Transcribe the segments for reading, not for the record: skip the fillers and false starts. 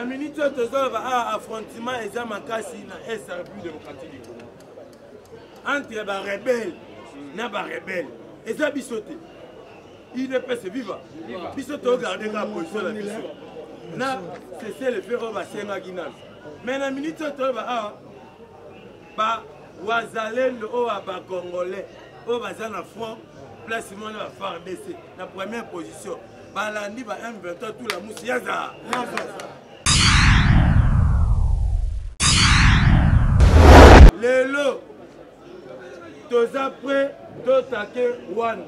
Na minute oyo tozoloba awa, affrontement eza makasi na Est ya République démocratique du Congo entre ba rebelle na ba rebelle. Eza biso te, UDPS viva. Biso togarde kaka position na biso na cessez le feu oyo basengaki nano. Mais na minute oyo toloba awa, ba wazalendo oyo ya bacongolais oyo baza na front, place mona ba FARDC na première position, balandi ba M23 tula musi yaza. Lelo toza prêt totake wana.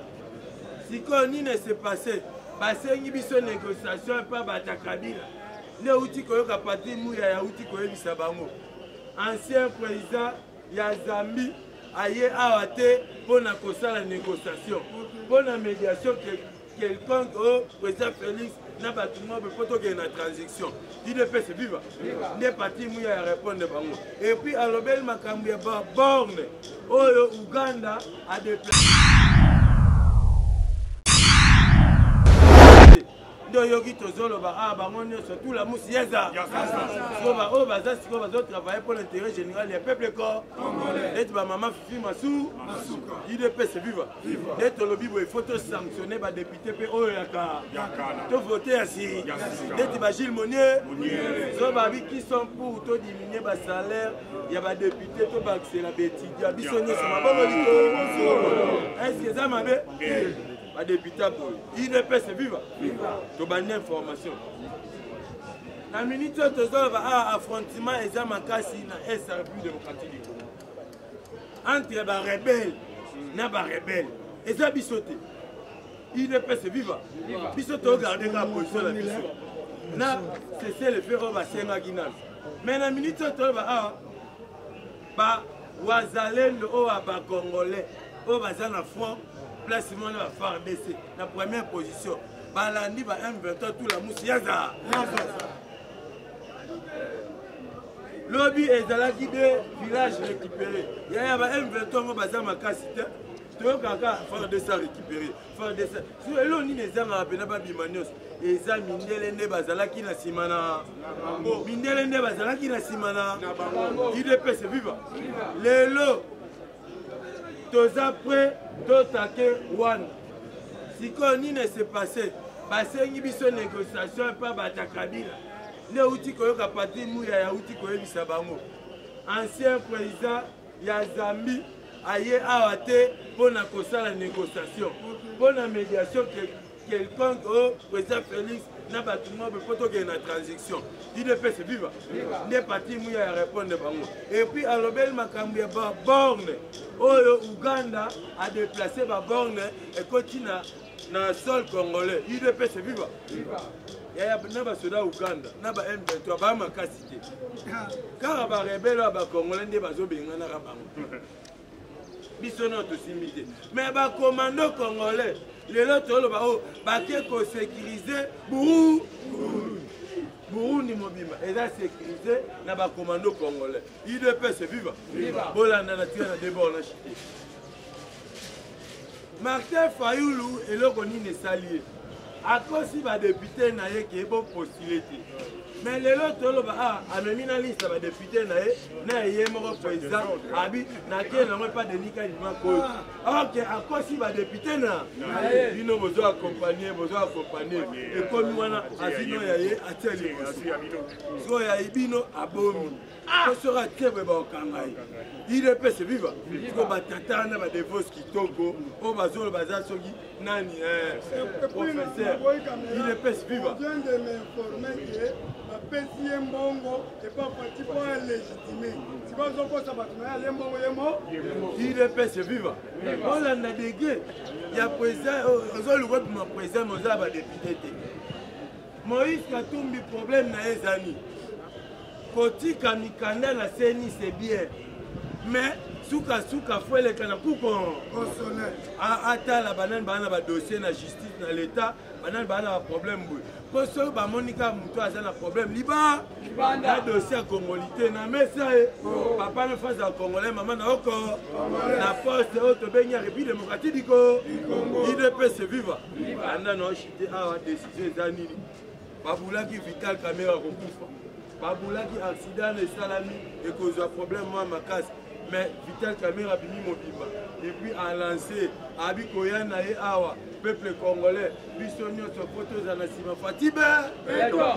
Sikoyo nini se passe? Basengi biso négociation epa bata Kabila. Nde euti koyoka Patrik Muyaya auti koyebisa bango, ancien président ya Zambie aye awa te mpo na kosala négociation, mpo na médiation quelconque oyo président Félix na bato mobe mpo tokende na transition. UDPS viva! Nde Patrik Muya ya répondre bango, et puis alobeli makambo ya baborne oyo Uganda adeplace. Nde oyoki tozoloba awa, bango nyonso tula musi yaza sikoyo oyo baza sikoyo bazotravaille mpo l'intérêt général ya peuple corps, neti bamama Fifi Masu. UDPS viva! Nde tolobi boye, faut tosanctionne badepute mpe oyo yaka tovote ya si, neti bagile Monier so babi qui sont pour todiminue basalaire ya badepute, tobakisela baétudiant. Biso nyonso maboko likolo. Est-ce eza mabe badepute boye? UDPS viva! Tobandi information. Na minute oyo tozoloba awa, affrontement eza makasi na Est ya République démocratique du Congo entre barebelle na barebelle. Eza biso te, UDPS viva. Biso togarde kaka position na biso na cessez le feu oyo basengaki nano. Mais na minute oyo toloba awa, ba wazalendo oyo ya bacongolais oyo baza na front, place mona ba FARDC na première position, balandi ba M23 tula musi yaza. Lobi ezalaki de village récupéré yaya. Ba M23 ngo baza makasi te. Toyokaka FARDC récupéré, FARDC so eloko nini ezangaka mpena babima nyonso. Eza mindele nde bazalaki na nsima na mindele, nde bazalaki na nsima na UDPS viva. Lelo toza prêt totake wana. Sikoyo nini se passe? Basengi biso négociation epa bata Kabila. Nde euti koyoka Patrik Muyaya auti koyebisa bango, ancien président ya Zambie aye awa te mpo na kosala négociation, mpo na médiation quelconque oyo président Félix na bato mobe mpo tokende na transition. UDPS viva! Nde Patrik Muya ya répondre bango, et puis alobeli makambo ya baborne oyo Uganda adeplace baborne ekoti na sol congolais. UDPS viva! Yaya, na basoda Uganda na ba M23 baa makasi te, kaka barebele oyo bacongolais nde bazobenganaka bango. Biso nano tosimbi te, mais bacommando congolais lelo toloba oyo bake kosécurize buru Burundi mobimba eza sécurisé na bacommando congolais. UDPS viva! Bolanda na tika na debord na chite. Martin Fayulu, eloko nini esali ye? Akosi badepute na ye ke bopostule te. Mais lelo toloba a amemi na liste ya badepute na ye na ye moko président abi nake nango epa Denis Kadima Koti. Ok, akosi badepute na bino, bozo accompagne, bozo accompagne. Ekomi wana azino ya ye atia liboso, sikoyo ya bino abomi po soki atie boye bakokanga ye. UDPS viva! Siko batata wana badevos kitoko oyo bazolo baza soki nani, professeur. UDPS viva! Vient de m'informer que bapesi ye mbongo epa parti mpo alégitime. Sikoyo azokosa bato na ye, alie mbongo ye mo. UDPS viva! Olanda degré ya président, ozoluka obima président mais oza ya badepute te. Moïse Katumbi, problème na ye ezali kotika mikanda na CENI, c'est bien, mais sukasuka fo eleka na kuko atala banani baa na badossier na justice na l'état, banani baa na baproblème boye, mpo soki bamoni kaka moto aza na problème liba na dossier ya congolité na mesa ye, papa na face ya congolais, mama na oko na poste oyo tobengi ya République démocratique du Congo. UDPS viva! Anda na oshite awa, décision eza nini? Babulaki Vital Kamerhe kokufa. Babulaki accident na esalami ekozwa problème mwa makasi. Mais Vital Kamerhe abimi mobimba et puis a lancé abi koya na ye awa peuple congolais biso nyonso po tozala na nsima Fatshi be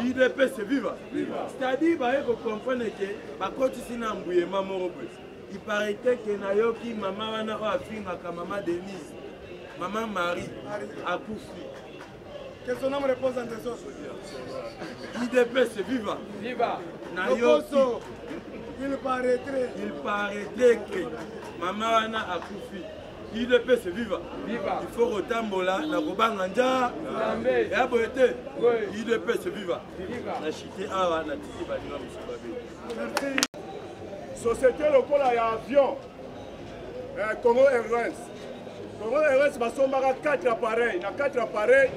UDPS viva. C'est-à-dire baye ko comprendre que bakotisi na mbuyema moko boye. Il paraît que nayoki mama wana oyo afingaka mama Denise, mama Marie akufi. Que son âme repose en désordre. UDPS viva. Viva. Nayoki. Il paraîtrait. Il paraîtrait que mama wana akufi. UDPS viva. Viva. Il faut kotambola na kobanga nja. Ya boye te. UDPS viva. Viva. Na chite awa na tiki baninga mosusu babe. Merci. Société lokola ya avion eh, Congo Airlines. Congo Airlines basombaka 4 appareils. Na 4 appareils,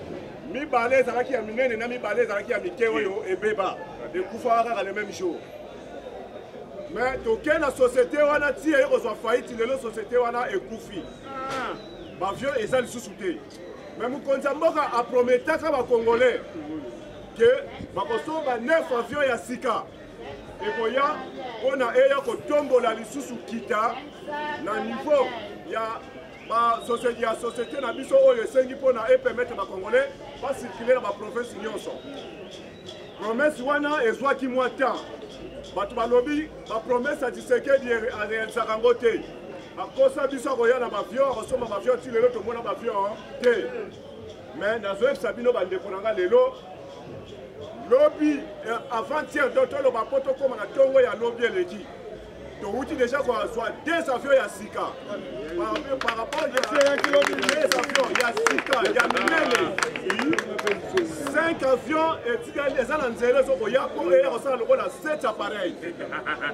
mibale ezalaki ya minene na mibale ezalaki ya mike oyo ebeba. Ekufaka kaka le même jour. Mais toke na société wana ti eye kozwa faillite lelo société wana ekufi. Baavion eza lisusu te. Mais mokonzi ya mboka aprometaka ba Congolais que bakosomba 9 avions ya sika. Ekoya mpona eya kotombola lisusu kita na niveau ya ba société ya société na biso oyo esengi mpona epermettre ba Congolais ba circuler na ba province nyonso. Promesse wana ezwaki mwa temps. Bato balobi ba promesse ya Tshisekedi arealisaka yango te. Akosa biso akoya na ba avion, akosomba ba avion ti lelo tomona ba avion te. Mais nazoyebisa bino bandeko na nga lelo lobi avant-hier donc toloba mpo tokóma na ntongo ya lobi eleki towuti déjà kozwa 2 avions ya sika par rapport ya 2 avions ya sika ya minene 5 avions etikali eza na nzela ezokoya mpo eya kosala lokola 7 appareil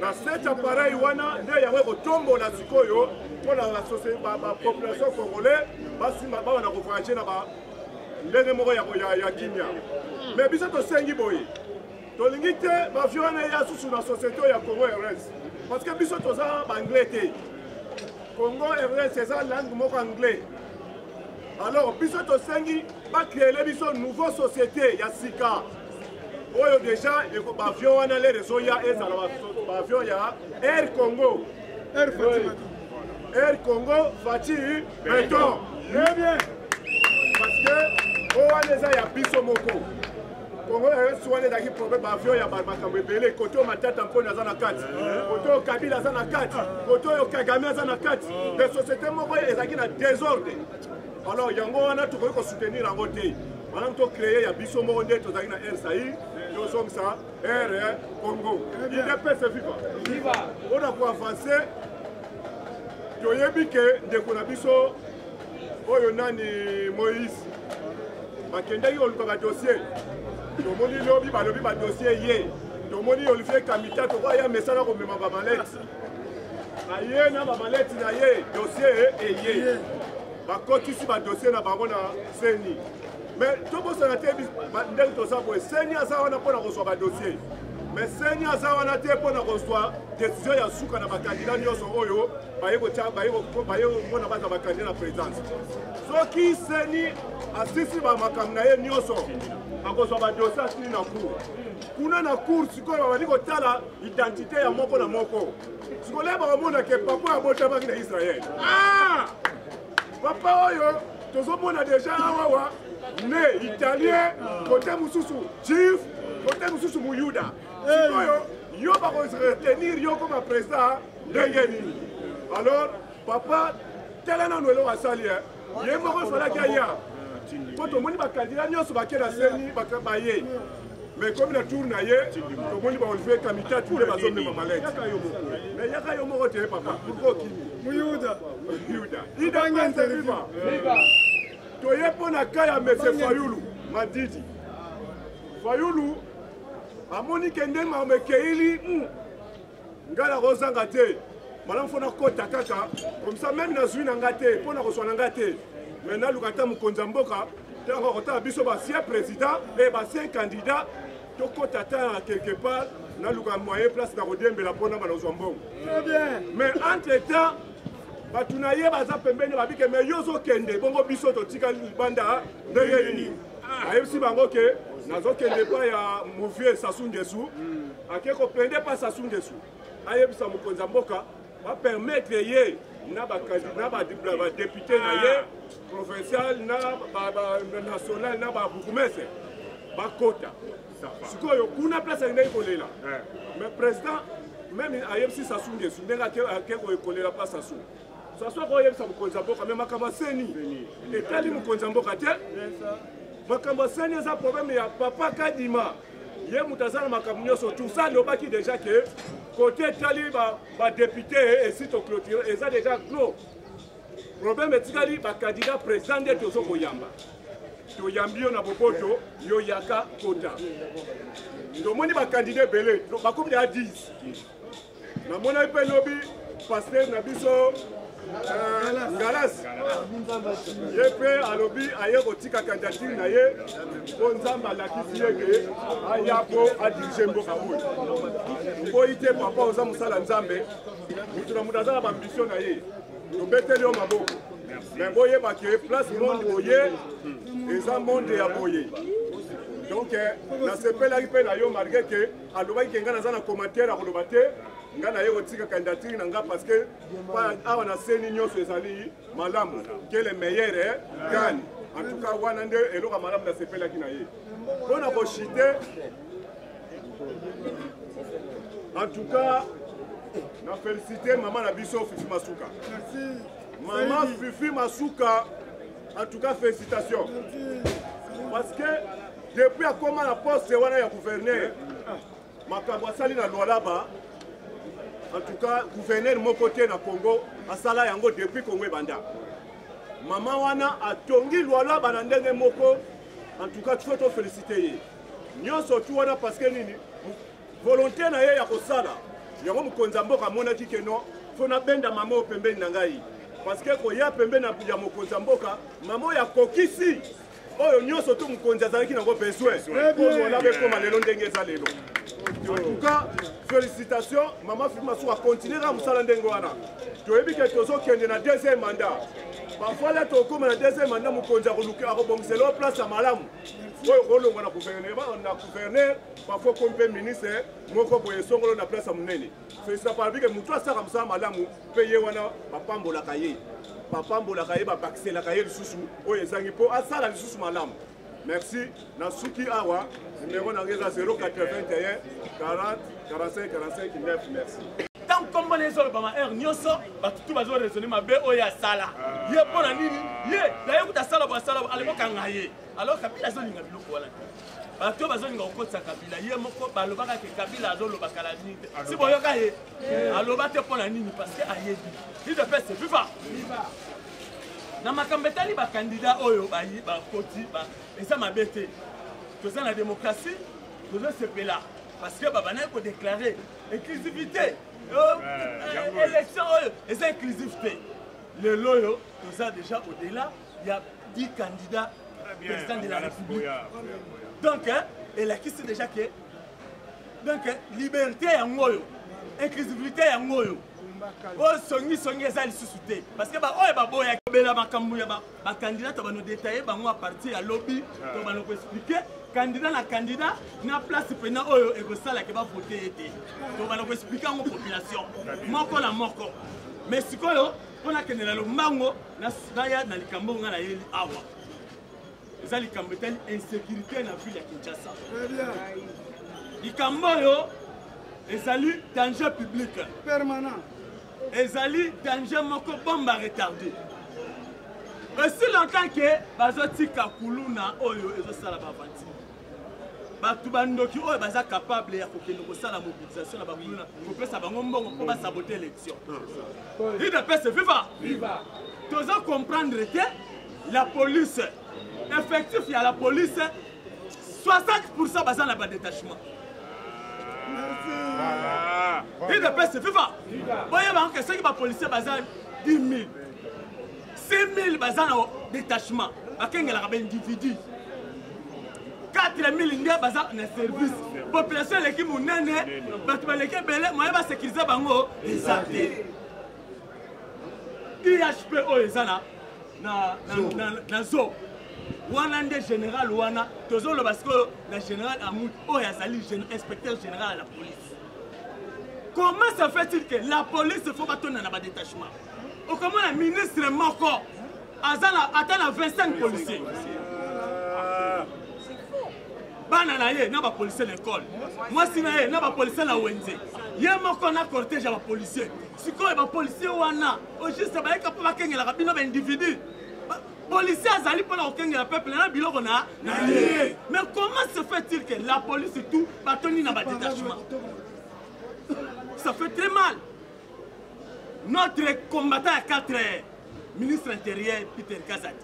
na 7 appareil wana nde yango ekotombola sikoyo mpona bapopulation congolais basimba babanda kovoyage na ba ndenge moko ya kimia. Mais biso tosengi boye tolingi te baavion wana eya susu na société oyo ya Congo Airlines parce que biso toza baanglais te. Congo Airlines eza langue moko anglais. Alors biso tosengi bacréele biso nouveau société ya sika oyo déjà baavion wana lere ezoya ezala baavion ya Air Congo. Air Fatshi. Air Congo Fatshi Beton. Très bien. Parce que oyo wana eza ya biso moko. Congo Airlines wana ezalaki problème baavion ya makambo ebele. Kote oyo Matata Mponi aza na kati, kote oyo Kabila aza na kati, kote oyo Kagame aza na kati. De société moko ezalaki na désordre. Alors yango wana tokoki kosoutenir yango te. Malamu tocréer ya biso moko nde tozalaki na Air Zaïre, tozongisa Air Congo. UDPS viva. Viva. Mpona koavancer, toyebi ke ndeko na biso oyo nani Moïse bakendaki koluka badossier, tomoni lobi balobi badossier ye, tomoni Olivier Kamita tokoya mesana komema bamalete aye na bamalete na ye dossier eye bakotisi badossier na bango na CENI. Mais tobosana te ndenge toza boye, CENI aza wana mpona kozwa badossier, mais CENI aza wana te mpona kozwa décision ya suka na bakandida nyonso oyo baye komona baza bakandida na présidence. Soki CENI asisi bamakambo na ye nyonso, akozwa badossier asili na cour. Kuna na cour sikoyo babandi kotala identité ya moko na moko. Sikoyo bakomona ke papa abotamaki na Israël. Papa oyo tozomona déjà awawa ne italien, kote mosusu juif, kote mosusu muyuda. Sikoyo yo bakoretenir yo comme président ndenge nini? Alors papa tala nanu eloko asali ye moko efalaki aya po tomoni bakandida nyonso bake na CENI baye, mais komi na tour na ye tomoni ba Olivier Kamitatu nde bazomema malete. Mais yaka yo moko te papa, pourquoi okimi? Muyuda. Muyuda. UDPS viva. Toye mpo na ka ya Monsieur Fayulu Madidi. Fayulu amoni ke nde makambo ekeili ngai nakozanga te, malamu fo nakota kaka comme ça même nazwi na ngai te mpo na kozwa na ngai te, mais naluka ata mokonzi ya mboka ntango akotala biso bancien président e bancien candidat tokota ata na quelque part, naluka moyen place na kodiembela mpona banozwa mbongo. Mais entre temps bato na ye baza pembeni babike, mais yo ozokende bongo biso totikali libanda ndenge nini? Ayebisi bango ke nazokende epai ya movieux Sassou Nguesso. Ake koplende epai Sassou Nguesso, ayebisa mokonzi ya mboka bapermettre ye na badepute na ye provincial na national na babourgmestre bakota. Sikoyo kuna place alingaki kolela, mais président même ayebisi Sassou Nguesso ndenge ake kolela pa Sassou. Sassou akoyebisa mokonzi ya mboka, mais makambo ya CENI etali mokonzi ya mboka te. Makambo ya CENI eza problème ya papa Kadima, ye moto aza na makambo nyonso. Tout ça alobaki déjà ke côté etali badepute esi toclôture, eza déjà clos. Problème etikali bacandidat président nde tozo koyamba. Toyambi yo na boboto, yo yaka kota. Tomoni bacandidat ebele, bakomi deja 10. Namonaki mpe lobi pasteur na biso Ngalas, ye mpe alobi aye kotika candidature na ye mpo Nzambe alakisi ye ke aya mpo adirige mboka oyo. Oboyi te papa, oza mosala Nzambe, moto na moto aza na baambition na ye. Tobeteli yo maboko, mais boyeba ke place monde boye eza monde ya boye. Donc nasepelaki mpe na yo, malgré ke alobaki ke ngai naza na commentaire akoloba te, ngai naye kotika candidature na ngai parce que awa na CENI nyonso ezali malamu, ke le meilleur gagne. En tout cas wana nde eloko ya malamu nasepelaki na ye mpo na kochite. En tout cas na félicité mama na biso Fifi Masuka. Mama Fifi Masuka, en tout cas félicitations, parce que depuis akoma na poste wana ya gouverneur, makambo asali na Lualaba, en tout cas gouverneur moko te na Congo asala yango depuis Congo ebanda. Mama wana atongi Lualaba na ndenge moko, en tout cas faut tofélicité ye nyonso tu wana, parce que nini, volonté na ye ya kosala yango. Mokonzi ya mboka amonaki ke non, faut nabenda mama oyo pembeni na ngai, parce que koya pembeni ya mokonzi ya mboka, mama oyo akokisi oyo nyonso tu mokonzi azalaki nango besoin mpo Lualaba ekóma lelo ndenge eza lelo. En tout cas félicitations mama Fifi Masuka, continue kaka mosala ndenge wana. Toyebi ke tozokende na deuxième mandat, parfois la tokóma na deuxième mandat, mokonzi akobongisela oyo place ya malamu oyo kolongwa na gouverneur, parfois komi mpe ministre moko boye songolo na place ya monene. Félicita parbi ke motu asalaka mosala malamu mpe ye wana bapambolaka ye, bapambolaka ye, babakiselaka ye lisusu oyo ezangi mpo asala lisusu malamu. Merci, nasuki awa. Numéro na ngai eza 081 40 45 45 9. Merci. Ntango nkombo na ezolobama heure nyonso, bato tu bazoraisonne mabe oyo asala ye mpo na nini, ye naye kuta asala bo asala bo alekokanga ye. Alors Kabila azolinga biloko wana te. Bato oyo bazolinga kokotisa Kabila, ye moko balobaka ke Kabila azoloba kala nini te, si boyoka ye aloba te mpo na nini? Parce que ayebi UDPS viva. Na makambo etali bacandidat oyo bakoti, eza mabe te, toza na démocratie, tozosepela parce que babandaki kodéclare inclusivité, élection oyo eza inclusive te. Lelo oyo toza déjà au-delà ya 10 candidats président de la République, donc elakisi déjà ke donc liberté yango oyo, inclusivité yango oyo, oyo songisongi eza lisusu te, parce que baoyo baboyaki bela makambo ya bacandidat, to bano détaille bango à partir ya lobi, to bano koexpliquer candidat na candidat na place mpena oyo ekosalaka bavote ye te, to bano koexpliquer yango population moko na moko. Mais sikoyo mpo nakende na lombango, naya na likambo nga nayeli awa, eza likambo etali insécurité na ville ya Kinshasa. Likambo oyo ezali danger public permanent, ezali danger moko bombe retardé. Aussi longtemps ke bazotika kuluna oyo ezosala baaventure, bato bandoki oyo baza capable ya kokende kosala mobilisation na bakuluna, kopesa bango mbongo mpo basabote élection. UDPS viva! Toza comprendre te, la police, effectif ya la police 60 baza na badétachement. UDPS viva! Boyebaka ke soki bapolicier baza 10 000, 6 000 baza na détachement, bakengelaka baindividu, 4 000 nde baza na service. Population eleki monene, bato baleki ebele, moye basécurize bango eza te. IHP oyo eza na zo Wana nde général wana tozoloba sikoyo na général Amoud oyo azali inspecteur général ya la police. Comment ça fait-il que la police faut batonda na ba détachement? Okomona ministre moko aza na ata na 25 policiers. Bana na ye na ba policiers na école. Mwasi na ye na ba policiers na wenze. Ye moko na cortège ya ba policiers. Sikoyo ba policiers wana au juste bayeka mpo bakengelaka bino ba individu. Policier azali mpona kokengela peuple na biloko na na ye. Mais comment se fait-il que la police tout batondi na ba détachement? Ça fait très mal. Notre combattant à 4 heures, ministre intérieur Peter Kazadi.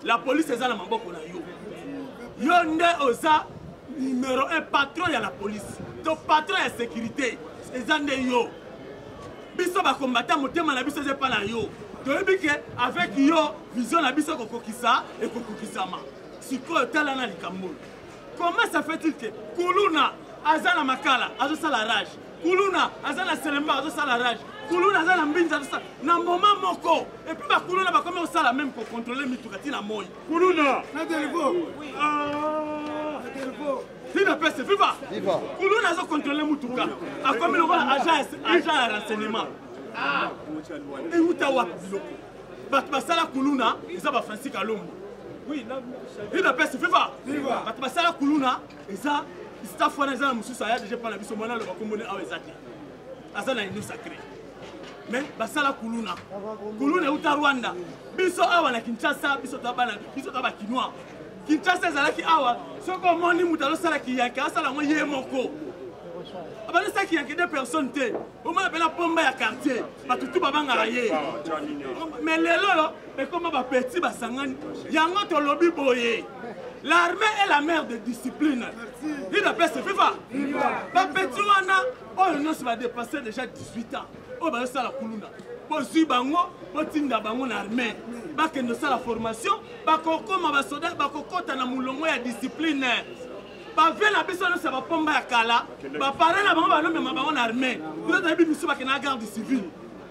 La police eza na maboko na yo. Yo nde oza numéro 1 patron ya la police. To patron ya sécurité eza nde yo. Biso ba combattant motema na biso eza epa na yo. Toyebi ke avec yo vision na biso ekokokisa ekokokisama. Sikoyo tala na likambo oyo. Comment ça fait-il que Kuluna aza na makala azosala rage, Kuluna aza na Selemba azosala rage, Kuluna aza na Mbinza azosala na moment moko, et puis ba Kuluna bakomi kosala même ko contrôler mituka ti na moi. Kuluna na Delvaux. Ah na Delvaux. Tina pese viva. Viva. Kuluna azo contrôler mutuka. Akomi lokola agent agent ya renseignement. Ah. Euta wapi biloko? Bato basala kuluna eza ba Francis Kalombo. Udps viva. Bato basala kuluna eza staff wana eza na mosusu aya deja epai na biso mwana aloba kombo ne awa eza te. Aza na union sacrée. Mais basala kuluna. Kuluna euta Rwanda. Biso awa na Kinshasa biso toza bana biso toza ba Kinois. Kinshasa ezalaki awa soki omoni moto azosala kiyanke asala yango ye moko. Abandisaki kiyanke de personne te. Omona pena pomba ya quartier bato tu babangaka ye. Mais lelo oyo ekoma ba petit basangani yango tolobi boye. L'armée est la mère de discipline. Udps viva. Ba petit wana oyo nyonso ba dépasser déjà 18 ans oyo bazosala kuluna bozwi bango botinda bango na armée bakende kosala formation bakokoma basoda bakokota na molongo ya discipline. Bavie na biso nyonso ya bapomba ya kala bapare na bango balomema bango na armée biso toyebi misu bakende na garde civile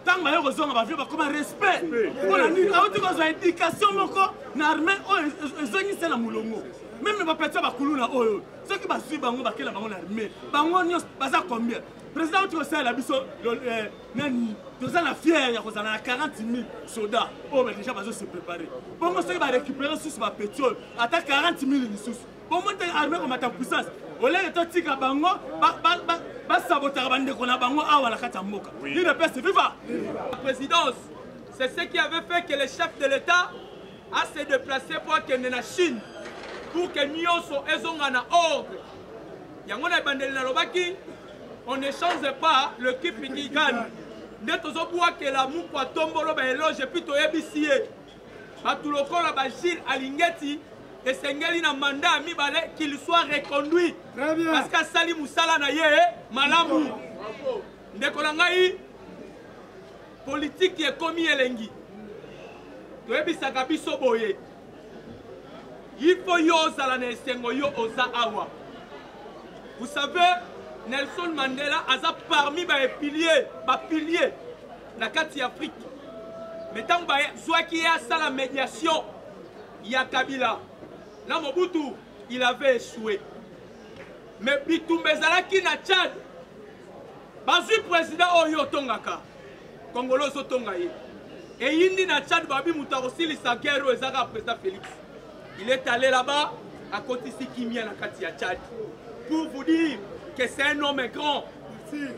ntango baye kozonga bavie bakoma respect mpona nini auti kozwa éducation moko na armée oyo ezongisi na molongo meme bapeti ya bakuluna oyo soki bazwi bango bakela bango na armée bango nyonso baza combien président auti kosalela biso nani toza na fiere ya kozala na 40 000 soldats oyo déjà bazo se préparer bongo soki barécupere susu bapeti oyo ata 40 000 lisusu bongo te armée komata puissance oleke totika bango basabotaka bandeko na bango awa na kati ya mboka. L'UDPS viva. La présidence, c'est ce qui avait fait que le chef de l'État a se déplacé pour akende na Chine pour que nyonso ezonga na ordre. Yango na ebandeli nalobaki on ne change pas l'équipe qui gagne. Nde tozobwakela mukwa tombolo ba éloge et puis toyebisi ye bato lokola ba Gilles Alingeti esengeli na mandat ya mibale qu'il soit reconduit. Très bien. Parce que asali musala na ye malamu. Ndeko na ngai politique ekomi elengi. Toyebisaka biso boye. Il faut yo ozala na esengo yo oza awa. Vous savez, Nelson Mandela aza parmi ba piliers, ba piliers na kati ya Afrique. Mais tango ba zwaki ye asala médiation ya Kabila na Mobutu, il avait échoué. Mais bitumba ezalaki na Tchad. Bazwi président oyo otongaka. Congolo ozotonga ye. Eyindi na Tchad babi moto akosilisa guerre oyo ezaka président Félix. Il est allé là-bas, akotisi kimia na kati ya Tchad. Pour vous dire que c'est un homme grand.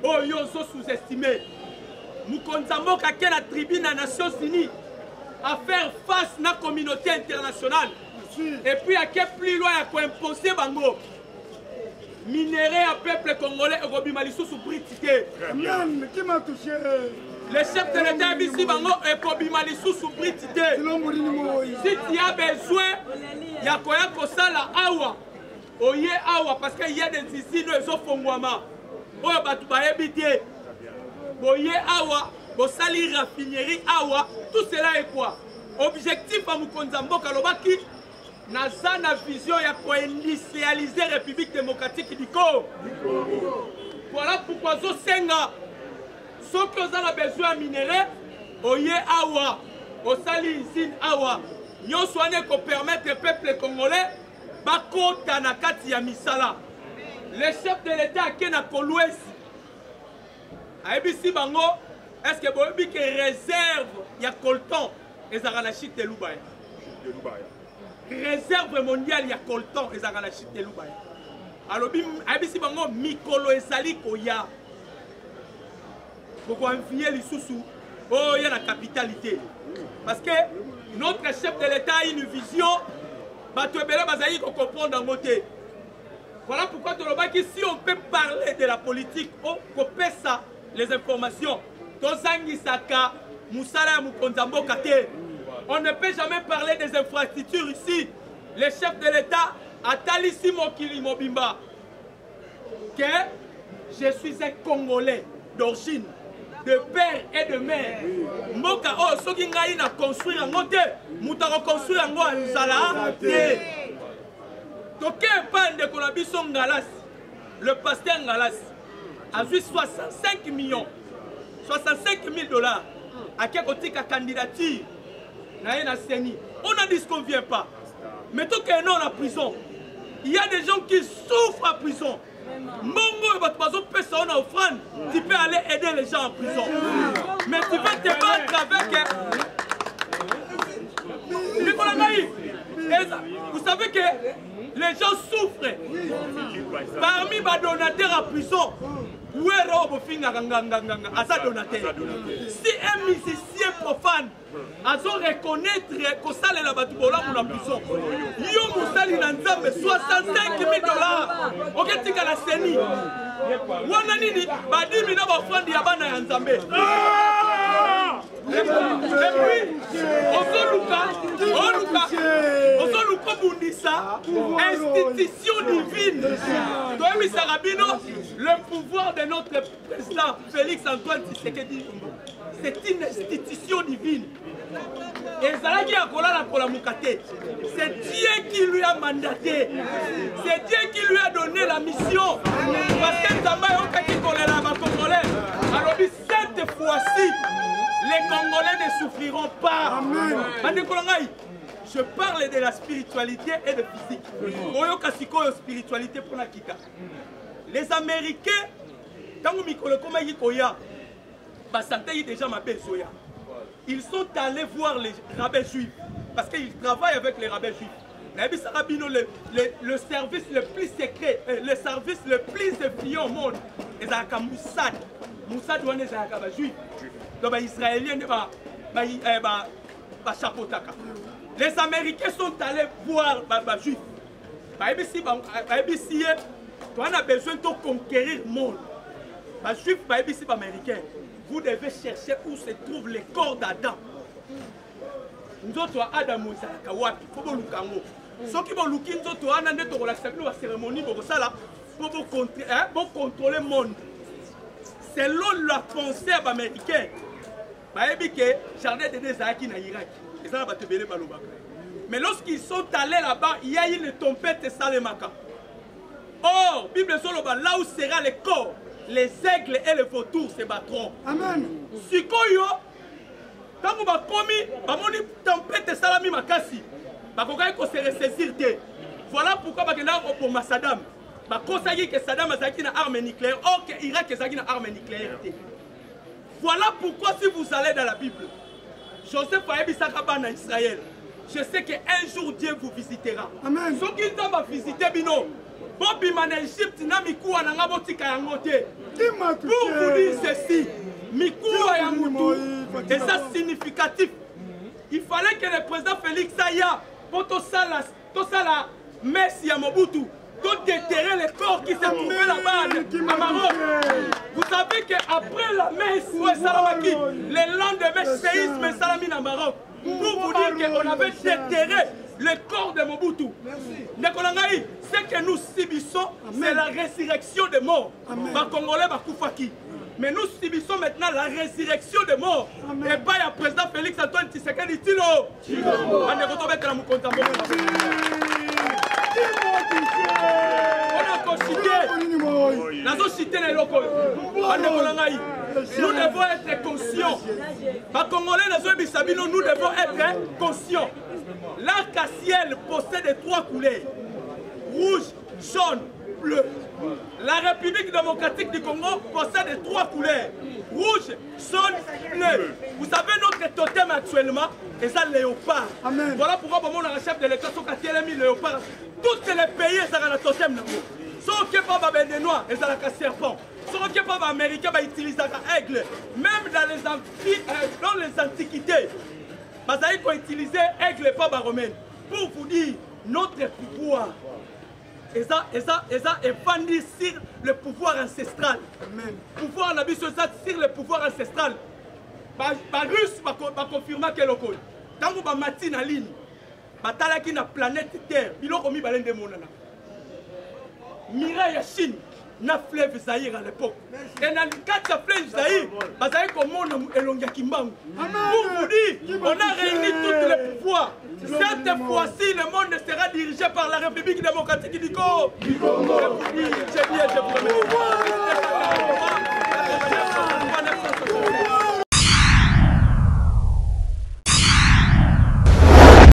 Oyo ozo sous-estimé. Mokonzi ya mboka ake na tribune ya Nations Unies à faire face na communauté internationale. Et puis ake plus loin ya koimposer bango. Minerai ya peuple congolais ekobima lisusu briti te. Amen. Qui m'a touché? Le chef de l'État abisi bango ekobima lisusu briti te. Si tu as besoin ya koya kosala awa, oye awa parce que il y a des usines ezofongwama oyo bato bayebi te. Boye awa, bosali raffinerie awa, tout cela est quoi? Objectif ya mokonzi ya mboka alobaki naza na vision ya koindustrialiser République démocratique du Congo. Voilà pourquoi zosenga soki oza na besoin ya minerai, oye awa, osali usine awa. Nyonso wana ekopermettre peuple congolais bakota na kati ya misala. Le chef de l'État ake na Kolwezi, ayebisi bango est-ce que boyebi ke réserve ya coltan ezalaka na chute Lubaya? Réserve mondiale ya coltan ezalaka na chute Lubaya. Alobi, ayebisi bango mikolo ezali koya bokoenvie lisusu oyo ya na capitalité, parce que notre chef de l'État a une vision, bato ebele bazali kocomprendre yango te. Voilà pourquoi tolobaki, si on peut parler de la politique o kopesa les informations, tozangisaka mosala ya mokonzi ya mboka te. On ne peut jamais parler des infrastructures ici. Le chef de l'État atalisi mokili mobimba que je suis un Congolais d'origine, de père et de mère. Mboka oyo soki ngai na construire yango te, moto akoconstruire yango azala te. Toke epai ndeko na biso Ngalasi, le pasteur Ngalasi azwi 65 millions, 65 000 dollars, ake kotika candidature na ye na CENI. On n'en disconvient pas, mais tokende na prison, il y a des gens qui souffrent en prison. Mbongo oyo bato bazopesa yo na offrande, tu peux aller aider les gens en prison, mais tu vas te battre avec ndeko na ngai. Vous savez que les gens souffrent parmi badonateurs en prison. Were oyo bofingaka nganganganga aza donateur. Si un musicien profane azo reconnaître kosalela bato bolamu na prison, yo mosali na Nzambe, 65 000 dollars oketika na CENI wana nini? Badimi na baofrande ya bana ya Nzambe. Et puis ozoluka oluka ozoluka obundisa institution divine. Toyebisaka bino, le pouvoir de notre président Félix Antoine Tshisekedi, c'est une institution divine. Ezalaki ya kolala kolamuka te. C'est Dieu qui lui a mandaté, c'est Dieu qui lui a donné la mission, parce que Nzambe ayokaki kolela ya Bacongolais. Alobi cette fois-ci, les Congolais ne souffriront pas. Bandeko na ngai, je parle de la spiritualité et de physique. Oyoka sikoyo spiritualité mpona kita. Les Américains, ntango mikolo ekomaki koya, basantaki déjà mabe ezoya, ils sont allés voir les rabbins juifs, parce qu'ils travaillent avec les rabbins juifs. Nayebisaka bino, le service le plus secret, le service le plus effrayant au monde ezalaka Mossad. Mossad wana ezalaka bajuif, donc baisraélien nde bachapotaka. Les Américains sont allés voir bajuif, bayebisi ye toa na besoin to conquérir monde. Bajuif bayebisi baaméricain: vous devez chercher où se trouve le corps d'Adam. Nzoto ya Adamu ezalaka wapi? Fo boluka yango. Soki boluki nzoto wana, nde tokolakisa bino bacérémonie bokosala mpo bocontrôle monde. Selon la pensée ya baaméricain, bayebi ke jardin d'Eden ezalaki na Irak. Eza na bato ebele balobaka, mais lorsqu'ils sont allés là-bas, il y a une tempête esalemaka. Or Bible ezoloba: là où sera le corps, les aigles et les vautours se battront. Amen. Sikoyo ntango bakomi, bamoni tempête esalami makasi, bakokaki kose ressaisir te. Voilà pourquoi bakendaka koboma Saddam. Bakosaki ke Saddam azalaki na arme nucléaire, or ke Irak ezalaki na arme nucléaire te. Voilà pourquoi, si vous allez dans la Bible, Joseph ayebisaka bana Israël: je sais que un jour Dieu vous visitera. Amen. Soki Nzambe avisite bino, bobima na Egypte na mikuwa na nga, botika yango te. Pour vous dire ceci, mikuwa ya mutu eza significatif. Il fallait que le président Félix aya mpo tosala messe ya Mobutu, déterrer le corps qui s'est trouvé là-bas à Maroc. Vous savez qu'après la messe oyo esalamaki, le lendemain, séisme esalami na Maroc, pour vous dire qu'on avait déterré le corps de Mobutu. Ndeko na ngai, ce que nous subissons, c'est la résurrection des morts. Bacongolais bakufaki, mais nous subissons maintenant la résurrection des morts epai ya président Félix Antoine Tshisekedi Tilo. Bandeko, tobetela mokonzi ya mboka. Mpona kociter, nazociter na eloko oyo, bandeko na ngai, nous devons être conscients. Bacongolais, nazoyebisa bino, nous devons être conscients. L'arc-en-ciel possède trois couleurs rouge, jaune, bleu. La République démocratique du Congo possède trois couleurs rouge, jaune, bleu. Vous savez, notre totem actuellement, c'est ça léopard. Amen. Voilà pourquoi bon, on a chef de l'État, soki atelemi léopard. Tous les pays ezalaka na totem nango. Soki pas ba Béninois, ezalaka serpent. Soki pas ba Américains, ba utilisaka aigle. Même dans les, amphi, dans les antiquités, bazali koutiliser aigle pas ba romaine. Pour vous dire, notre pouvoir eza eza eza efandi sur le pouvoir ancestral. Amen. Pouvoir na biso eza sur le pouvoir ancestral. Barusse baconfirmaki eloko oyo ntango bamati na ligne, batalaki na planète Terre, biloko mibale nde emonanaka: muraille ya Chine na fleuve Zaïre à l'époque. Et na kati ya fleuve Zaïre, bazali komona elongi ya Kimbangu. Pour vous dire, on a réuni tous les pouvoirs. Cette fois-ci, le monde sera dirigé par la République démocratique du Congo. Je vous dire.